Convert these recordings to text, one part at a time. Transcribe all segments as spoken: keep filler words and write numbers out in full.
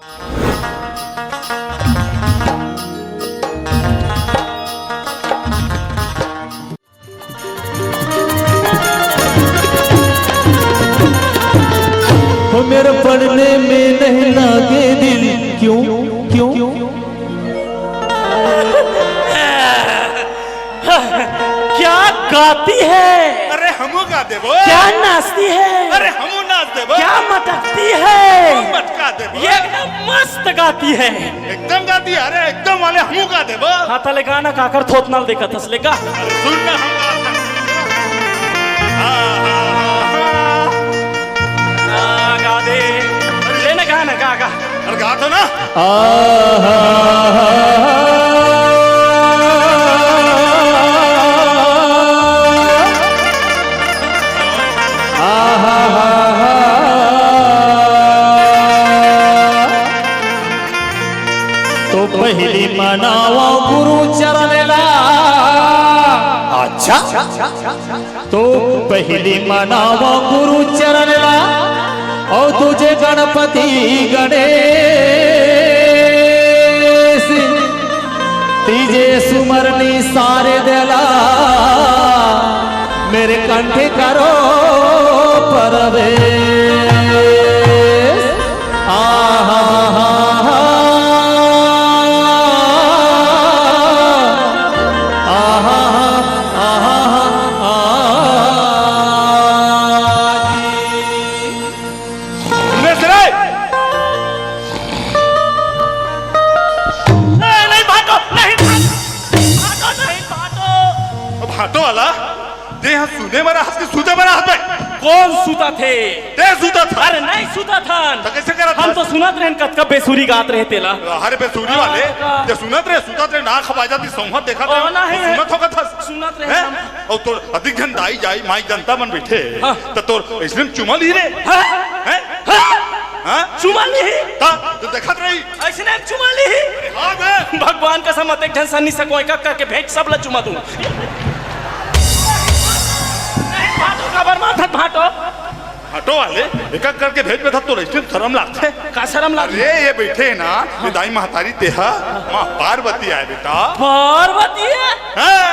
हो मेरे पढ़ने में नहीं लागे दिल, क्यों, क्यों? क्या गाती है, अरे हमू गा देबो। क्या नाचती है, अरे हमू नाच देबो। क्या मटकती है, हमू मटका देबो। ये एकदम मस्त गाती है। एकदम गाती है, अरे एकदम वाले हमू गा देबो। हाँ, तले गाना काकर थोथनाल देखत हस, ले गा। सुन ना हम गात हन। हाँ, हाँ, हाँ, हाँ। आ, गा दे। ले ना, गा ना, गा, गा। अरे गा तो ना। आहा। आहा। तो पहिली मनावा गुरु चरण ला। अच्छा, तो पहिली मनावा गुरु चरण ला, अउ दूजे गणपति गणेश, तीजे सुमरनी सारे देला, मेरे कंठ करो प्रवेश। आहा, आहा, आहा, आहा, आहा, आहा। सुने से रे? ए, नहीं भाटो, नहीं भाटो, भाटो, नहीं भाटो। भाटो वाला, ते ह सुने बर आहस कि सुते बर आहस बे? कोन सुतत हे? ते सुतत हस। अरे नहीं सुतत हन। त कइसे करत हस? हम तो सुनत रहेन कतका बेसुरी गात रहे तेला। अरे बेसुरी वाले, हाँ, हाँ। ते सुनत रहे, सुतत रहे, नाक खवाय जाती, सौंहत देखत रहे, ओ, नहीं। सुनत होकत हस। सुनत रहे हैं? हम। अउ तोर अतिक झन दाई जाई, माई जनता मन बइठे, हाँ। त तोर अइसने चुमा लिही रे। हाँ। हैं? हाँ। हाँ? चुमा लिही? त, त देखत रही। अइसने चुमा लिही? हाँ बे। भगवान कसम, अतेक झन सन्नी से कोई का करके भेज, सब ला चुमा दूं। नहीं, भाटो काबर मारथन, भाटो? भाटो वाले, एक एक करके भेज बे, त तोर अइसने शरम लागथे। का शरम लागथे? अरे, ये बइठे हे ना, ये दाई महतारी, ते ह माँ पार्वती आय बेटा। पार्वती हे? हाँ।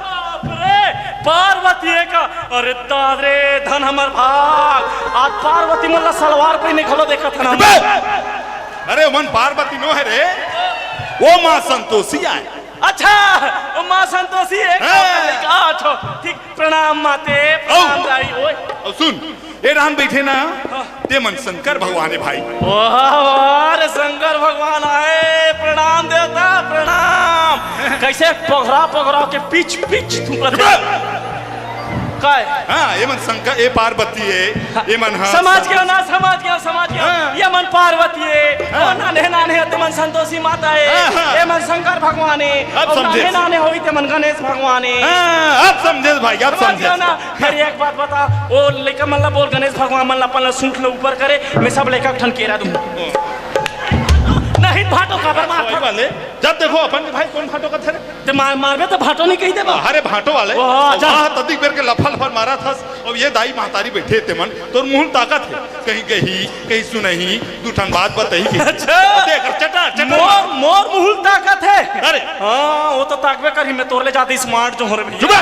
बाप रे, पार्वती हे का? अरे दाद रे, धन हमर भाग। आज पार्वती मन ला सलवार पहिने घलो देखत हन हम। बे! अरे, ओमन पार्वती नो हे रे, ओ माँ संतोषी आय। अच्छा, ओ माँ संतोषी हे का? हाँ। अच्छा, ठीक, प्रणाम माते, प्रणाम दाई। ओए। अउ सुन, ए डहन बइठे ना, हाँ। ते मन शंकर भगवान हे भाई। वाह, वाह रे, शंकर भगवान आए, प्रणाम देवता, प्रणाम। कइसे पघरा पघरा के पिच पिच थूकत हे? काय? हाँ, ए मन शंकर, ए पार्वती हे, ए मन ह समझ गया ना, समझ गया, समझ गया। हाँ। ए मन पार्वती हे, हाँ। अउ नान्हे नान्हे हे ते मन संतोषी माता हे, हाँ, हाँ। ए मन शंकर भगवान हे, अब अउ समझे। नान्हे नान्हे होही ते मन गणेश भगवान हे। हाँ, अब समझे भाई, अब समझ समझे। गया ना? फेर एक बात बता, ओ लइका मन ला बोल, गणेश भगवान मन ला अपन ला सूंठ ले ऊपर करे, मैं सब लइका के ठन केरा दूं। नहीं भाटो काबर मारथस? भाई वाले, जब देखो अपन के भाई कोन भाटो कथे रे? ते मार, मारबे त भाटो नहीं कहि देबा। अरे भाटो वाले, वाह, जा। वाह, ततिक बेर के लफर लफर मारत हस, अउ ये दाई महतारी बइठे ते मन, तोर मुंह ताकत हे, कहीं गही, कहीं सुनही, दू ठन बात बतही के। अच्छा। देख, चटा, चटा। मोर, मोर मुंह ताकत हे। अरे। हाँ, ओ तो ताकबे करही, मैं तोर ले जादा smart जो हंव रे भइया। चुप।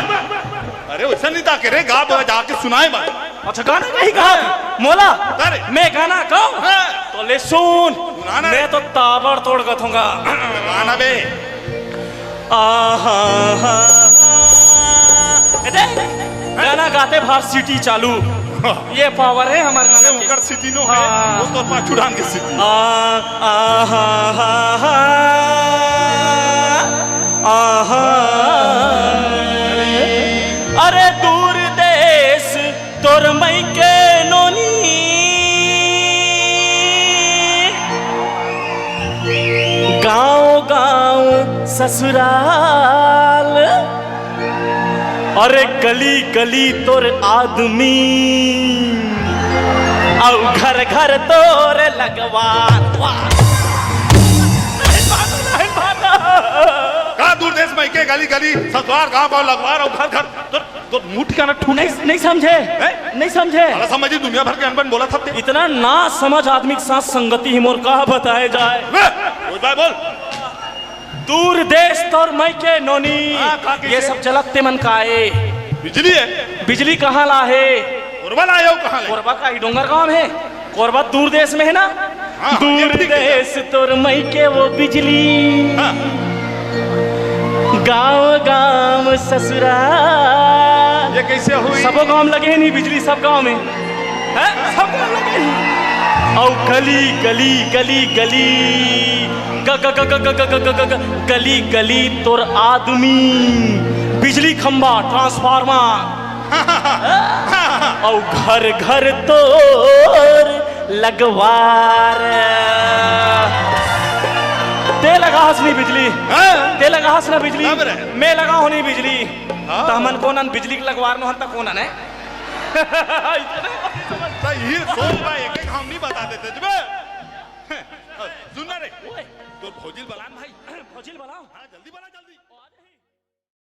अरे, वइसन नइ ताके रे, गा बजा के सुनाए बर। अच्छा, गाना कहीं कहा? हाँ। मोला? अरे। मैं गाना गाऊं? हाँ। तो ले सुन। सुना ना। मैं तो ताबड़तोड़ गाथों गा। गाना बे। आहा, हा, हा। ए दे, गाना गाते भार सीटी चालू। हाँ। ये power हे हमर गाना के। ओकर सीटी नो हे, हाँ। ओ तोर पाछू डांग के सीटी। आ, आहा, हा, हा, आहा। अरे दूर देश तोर मइके नोनी, गांव गांव ससुराल, अरे गली गली तोर आदमी, अउ घर घर तोर लगवार। वाह। नहीं भाटो, नहीं भाटो। का दूर देश मइके गली गली, ससुरार गांव गांव लगवार अउ घर घर। तोर तोर मुंह ठिकाना ठूठ नहीं। नहीं समझे। हैं? नहीं समझे। साला समझी दुनिया भर के अनबन बोलत हते। इतना ना समझ आदमी के साथ संगति ही मोर का बताए जाए। बे, बोल भाई बोल। दूर देश तोर मइके नोनी। हाँ, का कइसे? ये सब चलत ते मन का ए। बिजली है। बिजली कहाँ ला हे? कोरबा ला आयो कहाँ ले? कोरबा का ही डोंगर गांव हे। कोरबा दूर देश में हे ना? हाँ, हाँ, ये दूर ठीक है। देश तोर मइके वो बिजली। हाँ। गांव गांव ससुरार। ये कइसे होही? सबो गांव में लगे हे नहीं बिजली, सब गांव में। हैं? सब गांव में लगे हे। अउ गली गली गली गली, ग ग ग ग ग ग ग ग ग, गली गली तोर आदमी, बिजली खंबा, ट्रांसफार्मर। अउ घर घर तोर लगवार। ते लगा हस नहीं बिजली? हाँ? ते लगा हस ना बिजली? अब रे। मैं लगा हो नहीं बिजली। हाँ। त हमन कोन अन बिजली के लगवार नोहन त कोन अन है? त ये सोच भाई, एक एक हम नहीं बता देते जी बे। सुन ना रे। ओए। तोर भौजी ल बलान भाई। भौजी ल बलाओ। हाँ, जल्दी बला, जल्दी।